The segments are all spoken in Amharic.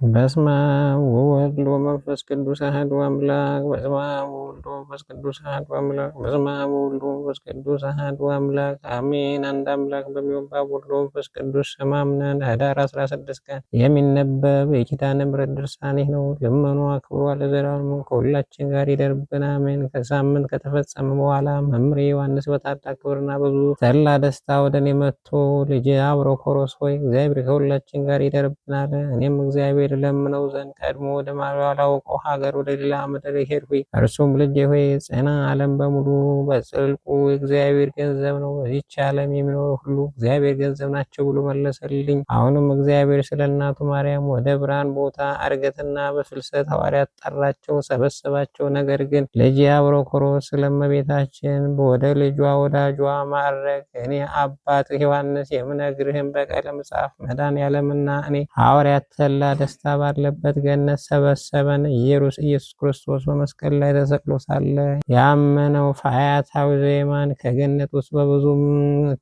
በስመ አብ ወወልድ ወመንፈስ ቅዱስ አሐዱ አምላክ። በስመ አብ ወወልድ ወመንፈስ ቅዱስ አሐዱ አምላክ። በስመ አብ ወወልድ ወመንፈስ ቅዱስ አሐዱ አምላክ አሜን። አንድ አምላክ በሚሆን በአብ ወልድ ወመንፈስ ቅዱስ ስም አምነን ኅዳር 16 ቀን የሚነበብ የኪዳነ ምሕረት ድርሳን ይህ ነው። ልመኗ ክብሯ ለዘላለሙ ከሁላችን ጋር ይደርብን አሜን። ከሳምንት ከተፈጸመ በኋላ መምህር ዮሐንስ በታላቅ ክብርና ብዙ ተድላ ደስታ ወደ እኔ መጥቶ ልጄ አብሮኮሮስ ሆይ እግዚአብሔር ከሁላችን ጋር ይደርብን አለ። እኔም እግዚአብሔር ለምነው ዘንድ ቀድሞ ወደማላውቀው ሀገር ወደ ሌላ ምድር ሄድሁኝ። እርሱም ልጄ ሆይ ጽና፣ ዓለም በሙሉ በጽልቁ እግዚአብሔር ገንዘብ ነው፣ በዚች ዓለም የሚኖሩ ሁሉ እግዚአብሔር ገንዘብ ናቸው ብሎ መለሰልኝ። አሁንም እግዚአብሔር ስለ እናቱ ማርያም ወደ ብርሃን ቦታ ዕርገትና በፍልሰት ሐዋርያት ጠራቸው፣ ሰበሰባቸው። ነገር ግን ልጄ አብሮኮሮስ ስለ እመቤታችን ወደ ልጇ ወዳጇ ማዕረግ እኔ አባት ዮሐንስ የምነግርህን በቀለም ጻፍ። መድኃኔዓለምና እኔ ሐዋርያት ተድላ ደስታ ባለበት ገነት ሰበሰበን። ኢየሱስ ክርስቶስ በመስቀል ላይ ተሰቅሎ ሳለ ያመነው ፈያታዊ ዘየማን ከገነት ውስጥ በብዙ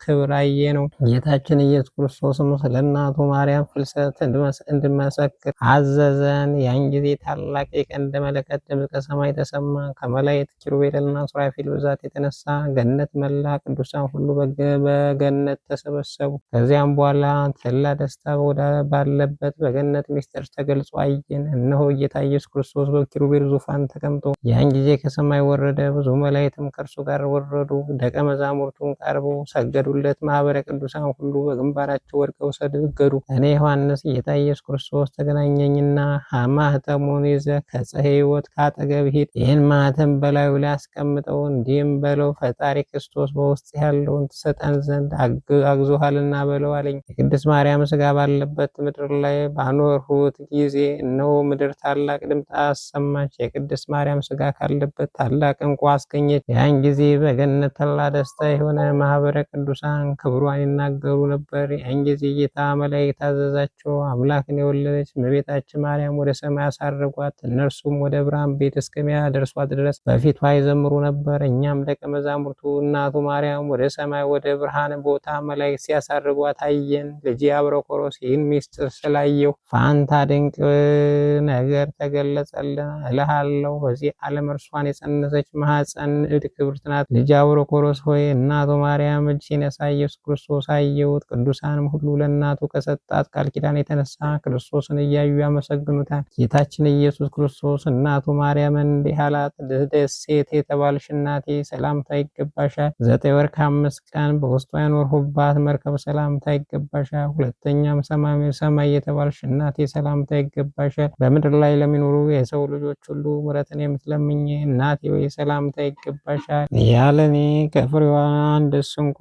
ክብር አየ ነው። ጌታችን ኢየሱስ ክርስቶስም ስለ እናቱ ማርያም ፍልሰት እንድመሰክር አዘዘን። ያን ጊዜ ታላቅ የቀንደ መለከት ድምፅ ከሰማይ ተሰማ። ከመላእክት ኪሩቤልና ሱራፌል ብዛት የተነሳ ገነት መላ ቅዱሳን ሁሉ በገነት ተሰበሰቡ። ከዚያም በኋላ ተድላ ደስታ ባለበት በገነት ምስጢር ተገልጾ አየን። እነሆ ጌታ ኢየሱስ ክርስቶስ በኪሩቤል ዙፋን ተቀምጦ ያን ጊዜ ከሰማይ ወረደ። ብዙ መላእክትም ከእርሱ ጋር ወረዱ። ደቀ መዛሙርቱም ቀርበው ሰገዱለት። ማኅበረ ቅዱሳን ሁሉ በግንባራቸው ወድቀው ሰገዱ። እኔ ዮሐንስ ጌታ ኢየሱስ ክርስቶስ ተገናኘኝና ማኅተሙን ይዘህ ከዕፀ ሕይወት ካጠገብ ሂድ፣ ይህን ማኅተም በላዩ ላይ አስቀምጠው፣ እንዲህም በለው ፈጣሪ ክርስቶስ በውስጥ ያለውን ትሰጠን ዘንድ አግዞሃልና በለው አለኝ። የቅድስት ማርያም ሥጋ ባለበት ምድር ላይ ባኖርሁት ጊዜ እነሆ ምድር ታላቅ ድምፅ አሰማች። የቅድስት ማርያም ሥጋ ካለበት ታላቅ ዕንቁ አስገኘች። ያን ጊዜ በገነት ተድላ ደስታ የሆነ ማኅበረ ቅዱሳን ክብሯን ይናገሩ ነበር። ያን ጊዜ ጌታ መላእክት አዘዛቸው። አምላክን የወለደች እመቤታችን ማርያም ወደ ሰማይ አሳረጓት። እነርሱም ወደ ብርሃን ቤት እስከሚያደርሷት ድረስ በፊቷ ይዘምሩ ነበር። እኛም ደቀ መዛሙርቱ እናቱ ማርያም ወደ ሰማይ ወደ ብርሃን ቦታ መላእክት ሲያሳርጓት አየን። ልጄ አብሮኮሮስ ይህን ምስጢር ስላየሁ ፋንታ ድንቅ ነገር ተገለጸልን እልሃለሁ። በዚህ ዓለም እርሷን የጸነሰች ማኅፀን ንዕድ ክብርት ናት። ልጄ አብሮኮሮስ ሆይ እናቱ ማርያም እጅ ሲነሳ ኢየሱስ ክርስቶስ አየሁት። ቅዱሳንም ሁሉ ለእናቱ ከሰጣት ቃል ኪዳን የተነሳ ክርስቶስን እያዩ ያመሰግኑታል። ጌታችን ኢየሱስ ክርስቶስ እናቱ ማርያምን እንዲህ አላት፣ ደሴት የተባልሽ እናቴ ሰላምታ ይገባሻል። 9 ወር ከ5 ቀን በውስጧ ያኖርሁባት መርከብ ሰላምታ ይገባሻል። ሁለተኛም ሰማይ የተባልሽ እናቴ ሰላምታ ይገባሻል። በምድር ላይ ለሚኖሩ የሰው ልጆች ሁሉ ምሕረትን የምትለምኝ እናቴ ወይ ሰላምታ ይገባሻል። ያለ እኔ ከፍሬዋ አንድስ እንኳ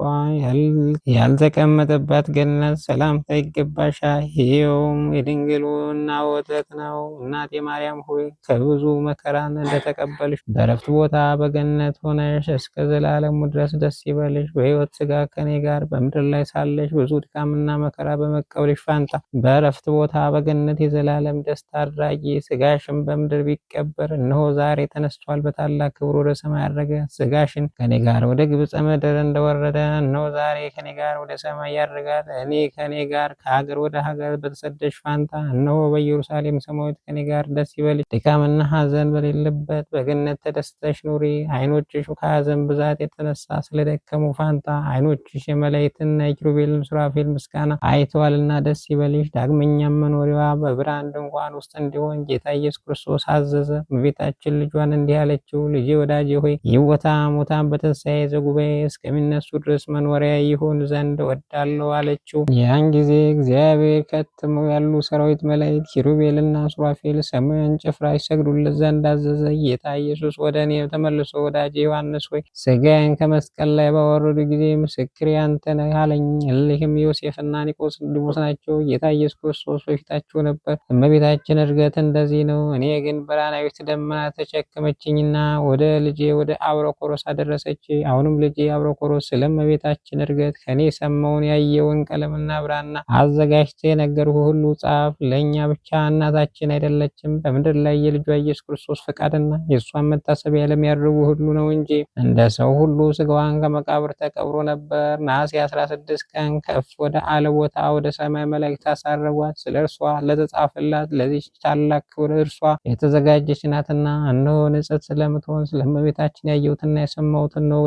ያልተቀመጠባት ገነት ሰላምታ ይገባሻል። ይኸውም የድንግልና ወተት ነው። እናቴ ማርያም ሆይ ከብዙ መከራን እንደተቀበልሽ በረፍት ቦታ በገነት ሆነሽ እስከ ዘላለሙ ድረስ ደስ ይበልሽ። በሕይወት ሥጋ ከኔ ጋር በምድር ላይ ሳለሽ ብዙ ድካምና መከራ በመቀበልሽ ፋንታ በእረፍት ቦታ በገነት የዘላለም ደስታ አድራጊ። ሥጋሽን በምድር ቢቀበር እነሆ ዛሬ ተነስቷል፣ በታላቅ ክብር ወደ ሰማይ አረገ። ሥጋሽን ከኔ ጋር ወደ ግብፀ ምድር እንደወረደ እነሆ ዛሬ ከኔ ጋር ወደ ሰማይ ያርጋል። እኔ ከኔ ጋር ከሀገር ወደ ሀገር በተሰደሽ ፋንታ እነሆ በኢየሩሳሌም ሰማያዊት ከኔ ጋር ደስ ይበልሽ። ድካምና ሐዘን በሌለበት በገነት ተደስተሽ ኑሪ። ዓይኖችሽ ከሐዘን ብዛት የተነሳ ስለደከሙ ፋንታ ዓይኖችሽ የመላእክትና የኪሩቤልን ሱራፌል ምስጋና አይተዋልና ደስ ይበልሽ። ዳግመኛም መኖሪያዋ በብርሃን ድንኳን ውስጥ እንዲሆን ጌታ ኢየሱስ ክርስቶስ አዘዘ። እመቤታችን ልጇን እንዲህ አለችው፣ ልጄ ወዳጄ ሆይ ይህ ቦታ ሙታን በትንሣኤ ዘጉባኤ እስከሚነሱ ድረስ መኖሪያ ይሆን ዘንድ እወዳለሁ አለችው። ያን ጊዜ እግዚአብሔር ከትመው ያሉ ሰራዊት መላእክት ኪሩቤልና ሱራፌል ሰማያዊን ጭፍራ ይሰግዱለት ዘንድ አዘዘ። ጌታ ኢየሱስ ወደ እኔ ተመልሶ ወዳጄ ዮሐንስ ሆይ ሥጋዬን ከመስቀል ላይ ባወረዱ ጊዜ ምስክሬ አንተ ነህ አለኝ። እሊህም ዮሴፍና ኒቆዲሞስ ናቸው። ጌታ ኢየሱስ ክርስቶስ በፊታቸው ነበር። እመቤታችን ዕርገት እንደዚህ ነው። እኔ ግን ብርሃናዊት ደመና ተሸከመችኝና ወደ ልጄ ወደ አብሮኮሮስ አደረሰች። አሁንም ልጄ አብሮኮሮስ ስለ እመቤታችን ዕርገት ከኔ የሰማውን ያየውን ቀለምና ብራና አዘጋጅቼ የነገርኩህ ሁሉ ጻፍ። ለእኛ ብቻ እናታችን አይደለችም፣ በምድር ላይ የልጇ ኢየሱስ ክርስቶስ ፈቃድና የእሷን መታሰቢያ ለሚያደርጉ ሁሉ ነው እንጂ። እንደ ሰው ሁሉ ስጋዋን ከመቃብር ተቀብሮ ነበር። ነሐሴ 16 ቀን ከፍ ወደ አለ ቦታ ወደ ሰማይ መላእክት አሳረጓት። ስለ እርሷ ለተጻፉ ለተጻፈላት ለዚች ታላቅ ክብር እርሷ የተዘጋጀች ናትና። እነሆ ንጽሕት ስለምትሆን ስለ እመቤታችን ያየሁትና የሰማሁትን ነው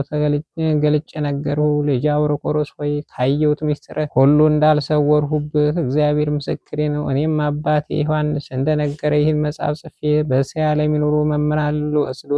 ገልጬ ነገርሁ። ልጄ አብሮኮሮስ ሆይ ካየሁት ምስጢር ሁሉ እንዳልሰወርሁብህ እግዚአብሔር ምስክሬ ነው። እኔም አባቴ ዮሐንስ እንደነገረ ይህን መጽሐፍ ጽፌ በእስያ ለሚኖሩ መምህራን ልወስድ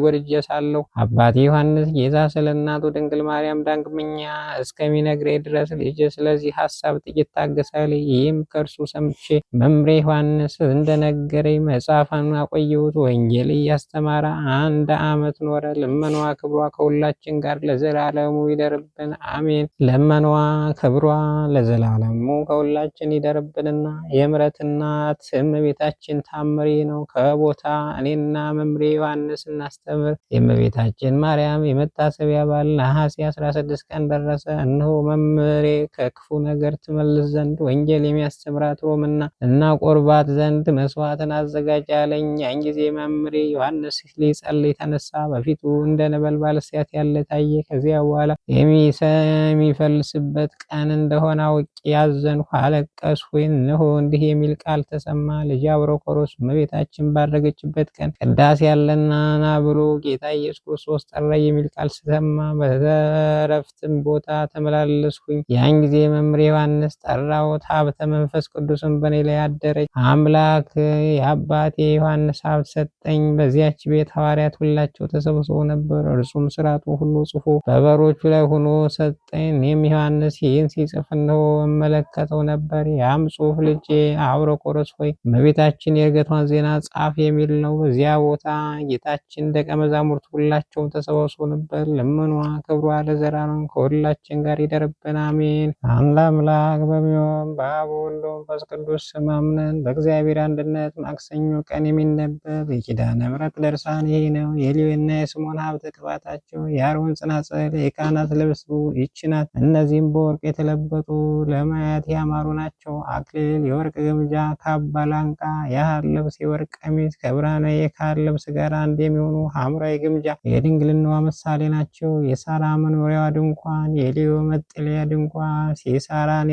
ወድጄ ሳለሁ አባቴ ዮሐንስ ጌታ ስለ እናቱ ድንግል ማርያም ዳግመኛ እስከሚነግረኝ ድረስ ልጄ ስለዚህ ሀሳብ ጥቂት ታገሳል። ይህም ከእርሱ ሰምቼ መምሬ ዮሐንስ እንደነገረኝ መጽሐፏን አቆየሁት። ወንጌል እያስተማረ 1 ዓመት ኖረ። ልመናዋ ክብሯ ከሁላችን ጋር ለዘላለሙ ይደርብን፣ አሜን። ልመናዋ ክብሯ ለዘላለሙ ከሁላችን ይደርብንና የምሕረት እናት እመቤታችን ታምሬ ነው። ከቦታ እኔና መምሬ ዮሐንስ እናስተምር። የእመቤታችን ማርያም የመታሰቢያ በዓል ነሐሴ 16 ቀን ደረሰ። እነሆ መምሬ ከክፉ ነገር ትመልስ ዘንድ ወንጌል የሚያስተምራት ሮምና እና ቆርባት ዘንድ መስዋዕትን አዘጋጅ አለኝ። ያን ጊዜ መምሬ ዮሐንስ ሊጸልይ ተነሳ። በፊቱ እንደ ነበልባል እሳት ያለ ታየ። ከዚያ በኋላ የሚፈልስበት ቀን እንደሆነ አውቄ ያዘንሁ፣ አለቀስሁ። እነሆ እንዲህ የሚል ቃል ተሰማ። ልጄ አብሮኮሮስ እመቤታችን ባረገችበት ቀን ቅዳሴ ያለና ና ብሎ ጌታ ኢየሱስ ክርስቶስ ጠራ የሚል ቃል ስሰማ በረፍትም ቦታ ተመላለስኩኝ። ያን ጊዜ መምሬ ዮሐንስ ጠራሁት። ሀብተ መንፈስ ቅዱስን በእኔ ላይ አደረች። አምላክ የአባቴ ዮሐንስ ሀብት ሰጠኝ። በዚያች ቤት ሐዋርያት ሁላቸው ተሰብስበው ነበር። እርሱም ስርዓቱ ሁሉ ጽፎ በበሮቹ ላይ ሆኖ ሰጠኝ። እኔም ዮሐንስ ይህን ሲጽፍ እነሆ እመለከተው ነበር። ያም ጽሑፍ ልጄ አብሮኮሮስ ሆይ እመቤታችን የእርገቷን ዜና ጻፍ የሚል ነው። በዚያ ቦታ ጌታችን ደቀ መዛሙርት ሁላቸውም ተሰብስበው ነበር። ልመኗ ክብሯ ለዘላለሙ ከሁላችን ጋር ይደርብን፣ አሜን። አንድ አምላክ በሚሆን በአብ ወልድ ወመንፈስ ቅዱስ ስም አምነን በእግዚአብሔር አንድነት ማክሰኞ ቀን የሚነበብ የኪዳነ ምሕረት ድርሳን ይህ ነው። የሌዊና የስምዖን ሀብተ ቅባታቸው የአሮን ጽናጽል የካህናት ልብስ ይህች ናት። እነዚህም በወርቅ የተለበጡ ለማየት ያማሩ ናቸው። አክሊል፣ የወርቅ ግምጃ፣ ካባ፣ ላንቃ፣ የሐር ልብስ፣ የወርቅ ቀሚስ ከብርሃናዊ የካህን ልብስ ጋር አንድ የሚሆኑ ሐምራዊ ግምጃ የድንግልናዋ ምሳሌ ናቸው። የሳራ መኖሪያዋ ድንኳን፣ የሌዊ መጠለያ ድንኳን፣ ሲሳራን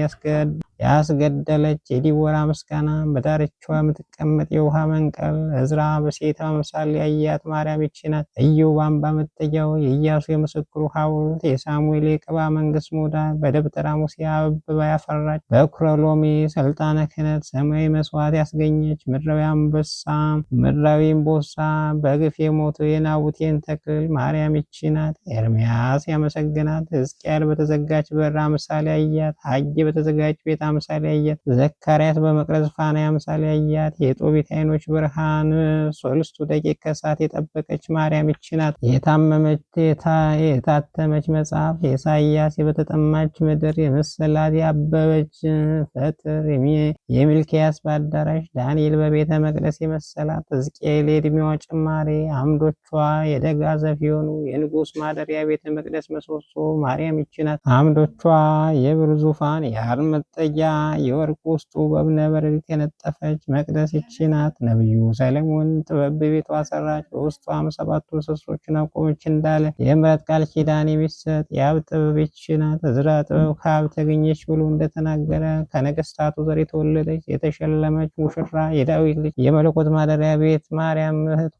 ያስገደለች የዲቦራ ምስጋና፣ በዳርቻዋ የምትቀመጥ የውሃ መንቀል፣ እዝራ በሴት አምሳል ያያት ማርያም ይህች ናት። ኢዮብ አምባ መጠጊያው፣ የኢያሱ የምስክሩ ሐውልት፣ የሳሙኤል የቅባ መንግስት ሙዳይ፣ በደብተራ ሙሴ አበባ ያፈራች፣ በኩረ ሎሚ ስልጣነ ክህነት ሰማያዊ መስዋዕት ያስገኘች፣ ምድራዊ አንበሳ ምድራዊ እምቦሳ፣ በግፍ የሞተው የናቡቴን ተክል ማርያም ይህች ናት። ኤርምያስ ያመሰግናት፣ ሕዝቅኤል በተዘጋች በር አምሳል ያያት፣ ሐጌ በተዘጋጅ ቤት አምሳል ያያት፣ ዘካርያስ በመቅረዝ ፋና አምሳል ያያት፣ የጦቢት ዓይኖች ብርሃን ሶልስቱ ደቂቅ ከእሳት የጠበቀች ማርያም ይህች ናት። የታተመች መጽሐፍ የኢሳይያስ በተጠማች ምድር የመሰላት ያበበች ፈጥር የሚልኪያስ በአዳራሽ ዳንኤል በቤተ መቅደስ የመሰላት ሕዝቅኤል የዕድሜዋ ጭማሪ አምዶቿ የደጋ ዘፍ የሆኑ የንጉሥ ማደሪያ ቤተ መቅደስ ምሰሶ ማርያም ይህች ናት። አምዶቿ የብር ዙፋን የሐር መጠጊያ የወርቅ ውስጡ በእብነ በረድ የነጠፈች መቅደስ ይህች ናት። ነቢዩ ሰለሞን ጥበብ በቤቷ ሰራች፣ በውስጧም 7ቱ ምሰሶችን አቆመች እንዳለ የምሕረት ቃል ኪዳን የሚሰጥ የአብ ጥበብ ይህች ናት። ዕዝራ ጥበብ ከአብ ተገኘች ብሎ እንደተናገረ ከነገስታቱ ዘር የተወለደች የተሸለመች ሙሽራ የዳዊት ልጅ የመለኮት ማደሪያ ቤት ማርያም እህቷ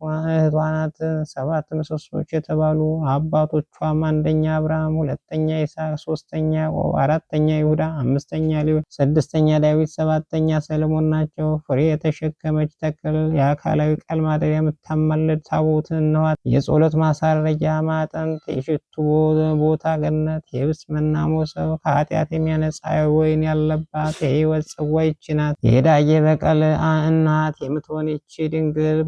ናት። 7 ምሰሶች የተባሉ አባቶቿም አንደኛ አብርሃም፣ ሁለተኛ ይስሐቅ፣ ሶስተኛ ያዕቆብ፣ አራተኛ ይሁዳ፣ አምስተኛ ሌዊ፣ ስድስተኛ ዳዊት፣ ሰባተኛ ሰለሞን ናቸው። ፍሬ የተሸከመች ተክል የአካላዊ ቃል ማደሪያ የምታማልድ ታቦት እነኋት። የጸሎት ማሳረጊያ ማጠንት፣ የሽቱ ቦታ ገነት፣ የህብስት መና መሶብ፣ ከኃጢአት የሚያነጻ ወይን ያለባት የሕይወት ጽዋ ይህች ናት። የዳዬ በቀል እናት የምትሆን ይህች ድንግል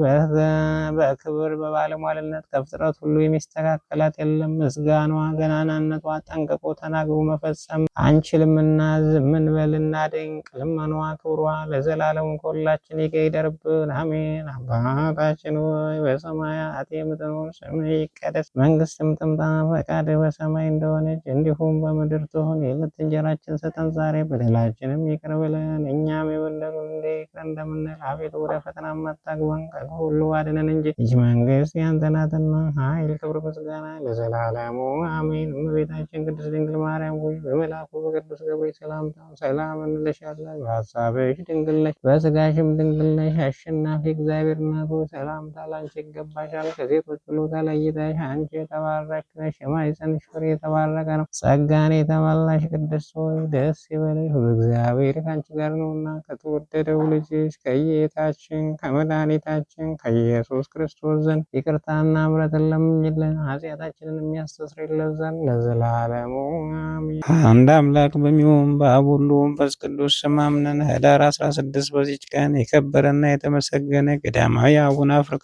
በክብር በባለሟልነት ከፍጥረት ሁሉ የሚስተካከላት የለም። ምስጋኗ ገናናነቷ ጠንቅቆ ተናግሮ መፈጸም አንችልምና ዝም እንበልና ድንቅ ልመኗ ክብሯ ለዘላለሙ ከሁላችን ይደርብን፣ አሜን። አባታችን ሆይ በሰማያት የምትኖር፣ ስምህ ይቀደስ፣ መንግስትህም ትምጣ፣ ፈቃድህ በሰማይ እንደሆነች እንዲሁም በምድር ትሁን። የዕለት እንጀራችንን ስጠን ዛሬ፣ በደላችንም ይቅር በለን እኛም የበደሉንን ይቅር እንደምንል፣ አቤቱ ወደ ፈተና አታግባን ከክፉ ሁሉ አድነን እንጂ ይህች መንግስት ያንተ ናትና፣ ኃይል፣ ክብር፣ ምስጋና ለዘላለሙ አሜን። እመቤታችን ቅድስት ድንግል ማርያም ሆይ በመልአኩ በቅዱስ ገብርኤል ሰላምታ ሰላም እንልሻለን። በሐሳብሽ በነፍስሽ ድንግል ነሽ፣ በስጋሽም ድንግል ነሽ። አሸናፊ እግዚአብሔር እናቱ ሰላምታ ላንቺ ይገባሻል። ከሴቶች ሁሉ ተለይተሽ አንቺ የተባረክሽ ነሽ፣ የማኅፀንሽ ፍሬ የተባረከ ነው። ጸጋን የተመላሽ ቅድስት ሆይ ደስ ይበልሽ፣ እግዚአብሔር ከአንቺ ጋር ነውና ከተወደደው ልጅሽ ከጌታችን ከመድኃኒታችን ከኢየሱስ ክርስቶስ ዘንድ ይቅርታና ምሕረትን ለምኝልን ኃጢአታችንን የሚያስተሰርይልን ዘንድ ለዘላለሙ አሜን። አንድ አምላክ በሚሆን በአብ ወልድ ወመንፈስ ቅዱስ ስም አምነን ኅዳር 16 በዚች ቀን የከበረና የተመሰገነ ገዳማዊ አቡነ አፍር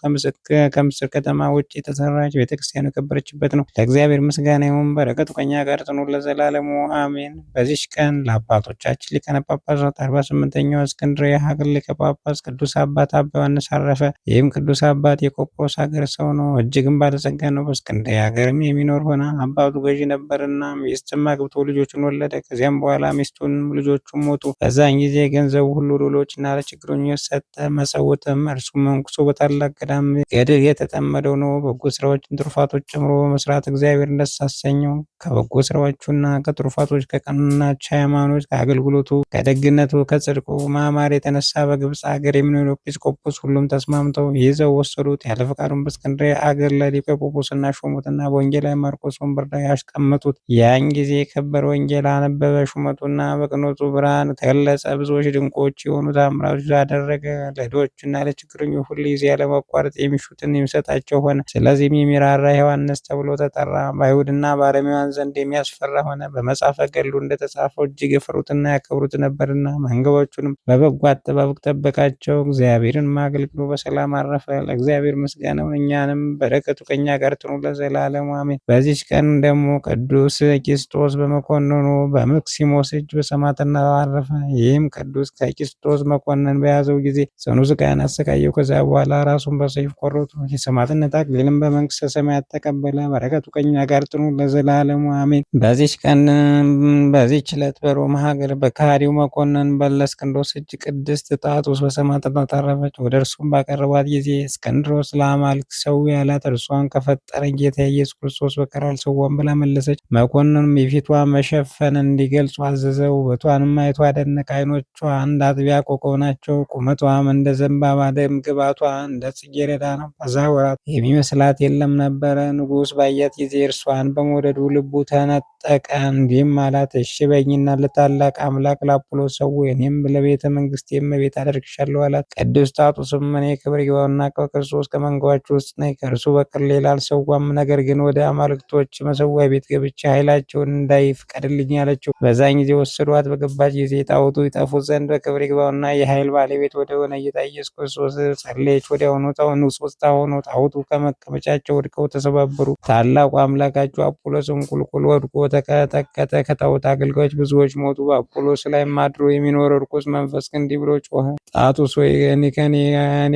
ከምስር ከተማ ውጭ የተሰራች ቤተክርስቲያኑ የከበረችበት ነው። ለእግዚአብሔር ምስጋና ይሁን፣ በረከቱ ከኛ ጋር ትኑር ለዘላለሙ አሜን። በዚች ቀን ለአባቶቻችን ሊቃነ ጳጳሳት 48ኛው እስክንድርያ ሀገር ሊቀ ጳጳስ ቅዱስ አባት አባ ዮሐንስ አረፈ። ይህም ቅዱስ አባት የቆጵሮስ ሀገር ሰው ነው፣ እጅግም ባለጸጋ ነው። በእስክንድርያ ሀገርም የሚኖር ሆነ። አባቱ ገዢ ነበርና ሚስትም አግብቶ ልጆችን ወለደ። ከዚያም በኋላ ሚስቱን ልጆቹም ሞቱ። በዛን ጊዜ ገንዘቡ ሁሉ ለድሆችና ለችግረኞች ሰጠ፣ መጸወተም። እርሱም መንኩሶ በታላቅ ገዳም ገድል የተጠመደው ነው። በጎ ስራዎችን ትሩፋቶች ጨምሮ በመስራት እግዚአብሔርን ደስ አሰኘው። ከበጎ ስራዎቹና ከትሩፋቶች ከቀናች ሃይማኖት ከአገልግሎቱ ከደግነቱ ከጽድቁ ማማር የተነሳ በግብፅ አገር የሚኖሩ ኤጲስቆጶስ ሁሉም ተስማምተው ይዘው ወሰዱት። ያለ ፈቃዱም በእስክንድርያ አገር ለሊቀ ጵጵስና ሾሙትና በወንጌላዊ ማርቆስ ወንበር ላይ አስቀመጡት። ያን ጊዜ የከበረ ወንጌል አነበበ። ሹመቱና በቅኖቱ ብርሃን ተገለጸ። ብዙዎች ድንቆች የሆኑ ተአምራቶች አደረገ። ለድሆችና ለችግረኞች ሁል ጊዜ ያለማቋረጥ የሚሹትን የሚሰጣቸው ሆነ። ስለዚህም የሚራራ ዮሐንስ ተብሎ ተጠራ። በአይሁድና በአረማውያን ዘንድ የሚያስፈራ ሆነ። በመጽሐፈ ገድሉ እንደተጻፈው እጅግ የፈሩትና ያከብሩት ነበርና መንጋዎቹንም በበጎ አጠባበቅ ጠበቃቸው። እግዚአብሔርን አገልግሎ በሰላም አረፈ። ለእግዚአብሔር ምስጋና ይሁን፣ እኛንም በረከቱ ከእኛ ጋር ትኑር ለዘላለሙ አሜን። በዚች ቀን ደግሞ ቅዱስ ቂስጦስ በመኮንኑ በመክሲሞስ እጅ በሰማዕትነት አረፈ። ይህም ቅዱስ ከቂስጦስ መኮንን በያዘው ጊዜ ጽኑ ስቃይን አሰቃየው። ከዚያ በኋላ ራሱን በሰይፍ ቆረጡ። የሰማዕትነት አክሊልም በመንግስተ ሰማያት ተቀበለ። በረከቱ ከእኛ ጋር ትኑር ለዘላለሙ አሜን። በዚች ቀን በዚች ዕለት በሮማ ሀገር በከሃዲው መኮንን በእስክንድሮስ እጅ ቅድስት ጣጡስ በሰማዕትነት አረፈች። ወደ እርሱም ባቀረቧት ጊዜ እስክንድሮስ ለአማልክት ሰዊ ያላት እርሷን ከፈጠረ ጌታ ኢየሱስ ክርስቶስ በቀር አልሰዋም ብላ መለሰች። መኮንኑም የፊቷ መሸፈን እንዲገልጹ አዘዘ። ውበቷንም አይቶ አደነቀ። ዓይኖቿ እንደ አጥቢያ ኮከብ ናቸው። ቁመቷም እንደ ዘንባባ ደም ግባቷ እንደ ጽጌረዳ ነው። በዛ ወራት የሚመስላት የለም ነበረ። ንጉሥ ባያት ጊዜ እርሷን በመውደዱ ልቡ ተነጠቀ። እንዲህም አላት፣ እሺ በይኝና ለታላቅ አምላክ ለአፖሎስ ሰዊ፣ እኔም ለቤተ መንግስት እመቤት አደርግሻለሁ አላት። ቅዱስ ጣጡስም እኔ ክብር ይግባውና ከክርስቶስ ከመንጋዎቹ ውስጥ ነኝ፣ ከእርሱ በቀር ሌላ አልሰዋም። ነገር ግን ወደ አማልክቶች መሰዊያ ቤት ገብቼ ኃይላቸውን እንዳይ ፍቀድልኝ አለችው። በዛን ጊዜ ወሰዷት። በገባች ጊዜ ጣዖቱ ይጠፉ ዘንድ በክብር ይግባውና የኃይል ባለቤት ወደሆነ ጌታ ኢየሱስ ክርስቶስ ጸለየች። ወዲያውኑ ንጹሕ ሆኖ ጣዖቱ ከመቀመጫቸው ወድቀው ተሰባበሩ። ታላቁ አምላካቸው አፖሎስም ቁልቁል ወድቆ ተቀጠቀጠ። ከጣዖት አገልጋዮች ብዙዎች ሞቱ። በአፖሎስ ላይ አድሮ የሚኖር ርኩስ መንፈስ እንዲህ ብሎ ጮኸ። ጣጡስ ሆይ እኔ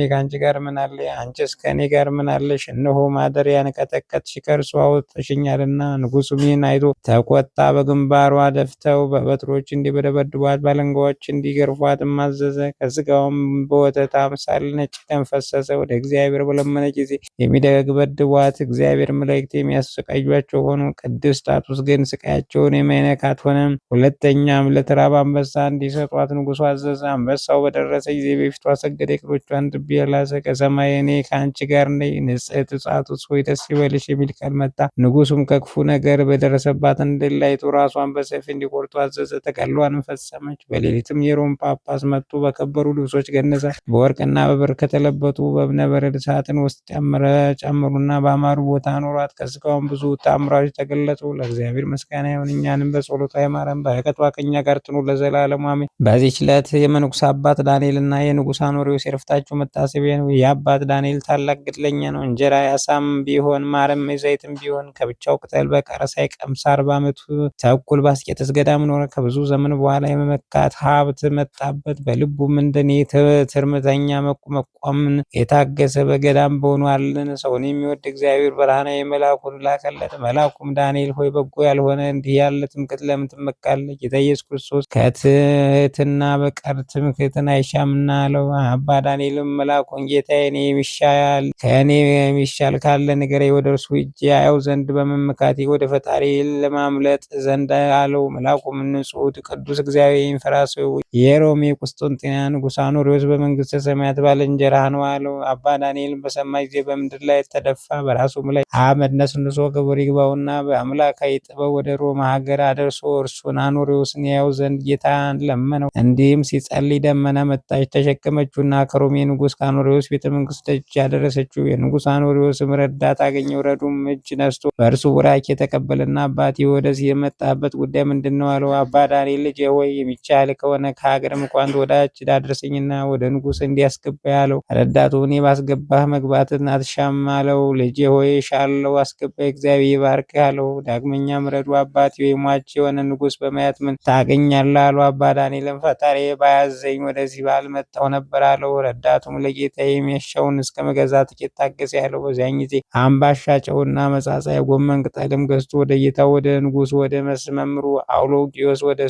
ከአንቺ ጋር ምን አለ? አንቺስ ከእኔ ጋር ምን አለሽ? እነሆ ማደሪያን ቀጠቀጥሽ፣ ከእርሱ አውጥተሽኛልና። ንጉሡም ይህን አይቶ ተቆጣ። በግንባሯ ደፍተው በበትሮች እንዲደበድቧት፣ በአለንጋዎች እንዲገርፏትም አዘዘ። ከሥጋውም በወተት አምሳል ነጭ ደም ፈሰሰ። ወደ እግዚአብሔር በለመነ ጊዜ የሚደበድቧት እግዚአብሔር መላእክት የሚያሰቃዩአቸው ሆኑ። ቅድስት ጣጡስ ግን ስቃያቸውን የማይነካት ሆነ። ሁለተኛም ለተራበ አንበሳ እንዲሰጧት ንጉሡ አዘዘ። አንበሳው በደረሰ ጊዜ በፊቱ ሰገደ፣ እግሮቿን ትቢያ ላሰ። ከሰማይ እኔ ከአንቺ ጋር ነኝ፣ ንጽሕት ጣጡስ ሆይ ደስ ይበልሽ የሚል ቃል መጣ። ንጉሡም ከክፉ ነገር በደረሰባት እንድል አይቶ ራሷን በሰይፍ እንዲቆርጡ አዘዘ። ተጋድሏንም ፈጸመች። በሌሊትም የሮም ጳጳስ መጥቶ በከበሩ ልብሶች ገነዛት። በወርቅና በብር ከተለበጡ በእብነበረድ ሳጥን ውስጥ ጨምሩና በአማሩ ቦታ አኖሯት። ከሥጋውም ብዙ ተአምራቶች ተገለጹ። ለእግዚአብሔር ምስጋና ይሁን፣ እኛንም በጸሎቷ ይማረን፣ በረከቷ ከእኛ ጋር ትኑር ለዘላለሙ አሜን። በዚህች ዕለት የመነኩስ አባት ዳንኤልና የንጉሥ አኖሬዎስ የዕረፍታቸው መታሰቢያ ነው። የአባት ዳንኤል ታላቅ ገድለኛ ነው። እንጀራ ያሳም ቢሆን ማርም ዘይትም ቢሆን ከብቻው ቅጠል በቀር ሳይቀምስ 40 ዓመቱ ተኩል በአስቄጥስ ገዳም ኖረ። ከብዙ ዘመን በኋላ የመመካት ሀብት መጣበት። በልቡም እንደኔ ትርምተኛ መቋምን የታገሰ በገዳም በሆኑ አለን። ሰውን የሚወድ እግዚአብሔር ብርሃናዊ መልአኩን ላከለት። መልአኩም ዳንኤል ሆይ በጎ ያልሆነ እንዲህ ያለ ትምክህት ለምን ትመካለህ? ጌታ ኢየሱስ ክርስቶስ ከትህትና በቀር ትምክህትን አይሻምና አለው። አባ ዳንኤልም መልአኩን ጌታዬ እኔ የሚሻል ከእኔ የሚሻል ካለ ንገረኝ፣ ወደ እርሱ ሄጄ አየው ዘንድ በመመካቴ ወደ ፈጣሪ ለማምለጥ ዘንድ አለው። መልአኩም ንጹሕ ቅዱስ እግዚአብሔር የሚፈራ ሰው የሮም የሮሜ ቁስጥንጥንያ ንጉሥ አኖሪዎስ በመንግስተ ሰማያት ባልንጀራህ ነው አለው። አባ ዳንኤልም በሰማ ጊዜ በምድር ላይ ተደፋ፣ በራሱም ላይ አመድ ነስንሶ ክብር ይግባውና በአምላካዊ ጥበብ ወደ ሮማ ሀገር አደርሶ እርሱን አኖሪዎስን ያየው ዘንድ ጌታን ለመነው። እንዲህም ሲጸልይ ደመና መጣች፣ ተሸከመችውና ከሮሜ ንጉሥ ከአኖሪዎስ ቤተ መንግስት ደጅ ያደረሰችው። የንጉሥ አኖሪዎስም ረዳት አገኘው። ረዱም እጅ ነስቶ በእርሱ ቡራኬ የተቀበለና አባቴ ወደዚህ የመጣበት ጉዳይ ምንድን ነው? አለው። አባ ዳንኤል ልጄ ሆይ የሚቻል ከሆነ ከሀገር መኳንንት ወዳጅ አድርሰኝና ወደ ንጉሥ እንዲያስገባ አለው። ረዳቱ እኔ ባስገባህ መግባትን አትሻም አለው። ልጄ ሆይ ሻለው አስገባ፣ እግዚአብሔር ይባርክህ አለው። ዳግመኛም ረዱ አባቴ ሆይ ሟች የሆነ ንጉሥ በማየት ምን ታገኛለህ? አሉ። አባ ዳንኤልም ፈጣሪ ባያዘኝ ወደዚህ ባልመጣሁ ነበር አለው። ረዳቱም ለጌታ የሚያሻውን እስከ መገዛ ጥቂት ታገስ ያለው። በዚያን ጊዜ አምባሻ ጨውና መጻጻ የጎመን ቅጠልም ገዝቶ ወደ ጌታው ወደ ንጉሱ ወደ መምህሩ አውሎጊዮስ ወደ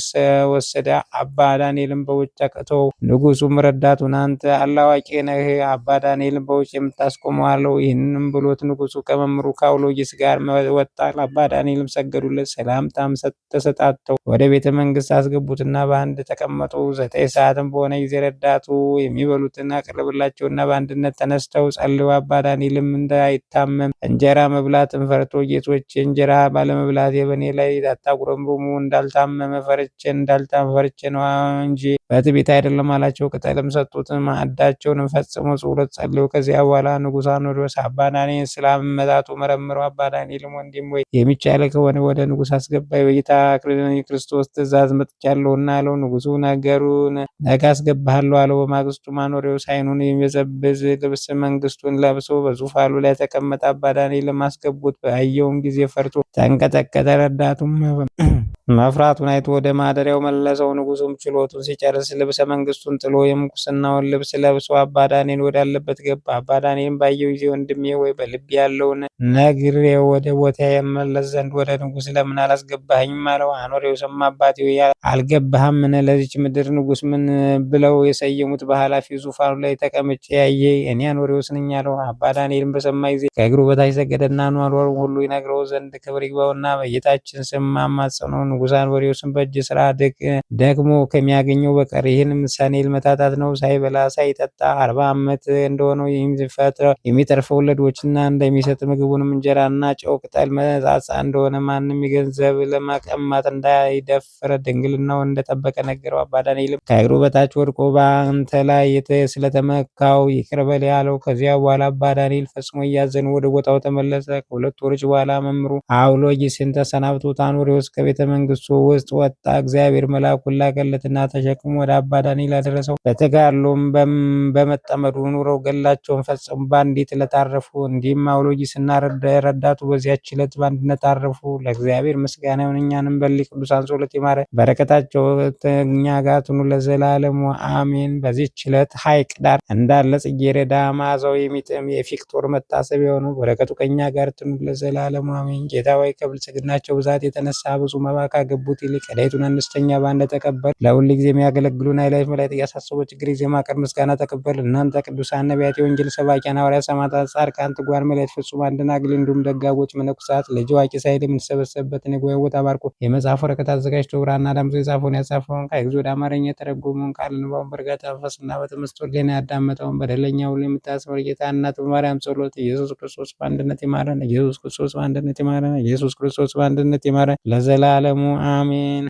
ወሰደ። አባ ዳንኤልም በውጭ አቅተው። ንጉሱም ረዳቱን አንተ አላዋቂ ነህ፣ አባ ዳንኤልም በውጭ የምታስቆመው አለው። ይህንም ብሎት ንጉሱ ከመምህሩ ከአውሎጊስ ጋር ወጣ። አባ ዳንኤልም ሰገዱለት፣ ሰላምታም ተሰጣተው ወደ ቤተ መንግስት አስገቡትና በአንድ ተቀመጡ። 9 ሰዓትም በሆነ ጊዜ ረዳቱ የሚበሉትን አቀረበላቸውና በአንድነት ተነስተው ጸልዩ። አባ ዳንኤልም እንዳይታመም እንጀራ መብላትን ፈርቶ ጌቶች እንጀራ ባለመብላቴ በእኔ ላይ አታጉረምርሙ፣ እንዳልታመመ ፈርቼ እንዳልታመመ ፈርቼ ነው እንጂ በትዕቢት አይደለም አላቸው። ቅጠልም ሰጡት። ማዕዳቸውንም ፈጽሞ ጸሎት ጸልዩ። ከዚያ በኋላ ንጉሥ አኖሪዎስ አባ ዳንኤልን ስለ አመጣጡ መረምረው። አባ ዳንኤልም ወንድም ወይ የሚቻል ከሆነ ወደ ንጉሥ አስገባኝ፣ በጌታ ክርስቶስ ትእዛዝ መጥቻለሁና አለው። ንጉሱ ነገሩን ነገ አስገባሃለሁ አለው። በማግስቱ አኖሪዎስ ዓይኑን የሚበዘብዝ ልብስ መንግስቱን ለብሶ በዙፋኑ ላይ ተቀመጠ። አባ ዳንኤልም አስገቡት። ባየውም ጊዜ ፈርቶ ተንቀጠቀጠ። ረዳቱም መፍራቱን አይቶ ወደ ማደሪያው መለሰው። ንጉሱም ችሎቱን ሲጨርስ ልብሰ መንግስቱን ጥሎ የምንኩስናውን ልብስ ለብሶ አባ ዳንኤል ወዳለበት ገባ። አባ ዳንኤልም ባየው ጊዜ ወንድሜ ወይ በልብ ያለውን ነግሬ ወደ ቦታ የመለስ ዘንድ ወደ ንጉስ ለምን አላስገባኸኝም? አለው። አኖሬውስም አባቴ አልገባህምን? ለዚች ምድር ንጉስ ምን ብለው የሰየሙት በኃላፊ ዙፋኑ ላይ ተቀምጬ ያየ እኔ አኖሬውስ ነኝ አለው። አባ ዳንኤልም በሰማ ጊዜ ከእግሩ በታች ሰገደና ኗኗሩን ሁሉ ይነግረው ዘንድ ክብር ይግባውና በጌታችን ስም አማጸነው። ንጉሥ አኖሬውስም በእጅ ስራ ደክሞ ከሚያገኘው በቀር ይህን ሰኔል መታታት ነው። ሳይበላ ሳይጠጣ 40 ዓመት እንደሆነው የሚተርፈው ለድሆችና እንደሚሰጥ ምግቡንም እንጀራና ጨው ቅጠል መጻጻ እንደሆነ ማንም የገንዘብ ለመቀማት እንዳይደፍር ድንግልናው እንደጠበቀ ነገረው። አባ ዳንኤልም ከእግሩ በታች ወድቆ በአንተ ላይ ስለተመካው ይቅር በል ያለው። ከዚያ በኋላ አባ ዳንኤል ፈጽሞ እያዘኑ ወደ ቦታው ተመለሰ። ከ2 ወሮች በኋላ መምህሩ አውሎጊስን ተሰናብቶት አኖሬዎስ ከቤተ መንግስቱ ውስጥ ወጣ። እግዚአብሔር መልአኩን ላከለትና ተሸክሞ ወደ አባ ዳንኤል አደረሰው። በተጋድሎም በመጠመዱ ኑረው ገድላቸውን ፈጸሙ። በአንዲት ዕለት አረፉ። እንዲህም አውሎጊስና ረዳቱ በዚያች ዕለት በአንድነት አረፉ። ለእግዚአብሔር ምስጋና ይሁን፣ እኛንም በእሊህ ቅዱሳን ጸሎት ይማረን፣ በረከታቸው እኛ ጋር ትኑር ለዘላለሙ አሜን። በዚህች ዕለት ሐይቅ ዳር እንዳለ ጽጌረዳ መዓዛው የሚጥም የፊቅጦር መታሰቢያ የሆነው በረከቱ ከእኛ ጋር ትኑር ለዘላለሙ አሜን። ጌታ ሆይ ከብልጽግናቸው ብዛት የተነሳ ብዙ መባ ካገቡት ይልቅ ዕለቱን አነስተኛ ባንደ ተቀበል። ለሁል ጊዜ የሚያገለግሉን ኃይላት መላእክት እያሳሰቡ ችግር ጊዜ ማቀር ምስጋና ተቀበል። እናንተ ቅዱሳን ነቢያት፣ የወንጌል ሰባኪያን ሐዋርያት፣ ሰማዕታት፣ ጻድቃን፣ ትጉሃን መላእክት፣ ፍጹማን ደናግል እንዲሁም ደጋጎች መነኮሳት ልጅ አዋቂ ሳይል የምንሰበሰብበትን የጉባኤ ቦታ ባርኮ የመጽሐፍ ወረቀት አዘጋጅቶ ብራና ዳምጦ የጻፈውን ያጻፈውን ከግዕዝ ወደ አማርኛ የተረጎመውን ቃለ ንባቡን በእርጋታ መንፈስና በተመስጦ ሕሊና ያዳመጠውን በደለኛ ሁሉ የምታስምር ጌታ እናት በማርያም ጸሎት ኢየሱስ ክርስቶስ በአንድነት ይማረን። ኢየሱስ ክርስቶስ በአንድነት ይማረን። ኢየሱስ ክርስቶስ በአንድነት ይማረን ለዘላለሙ አሜን።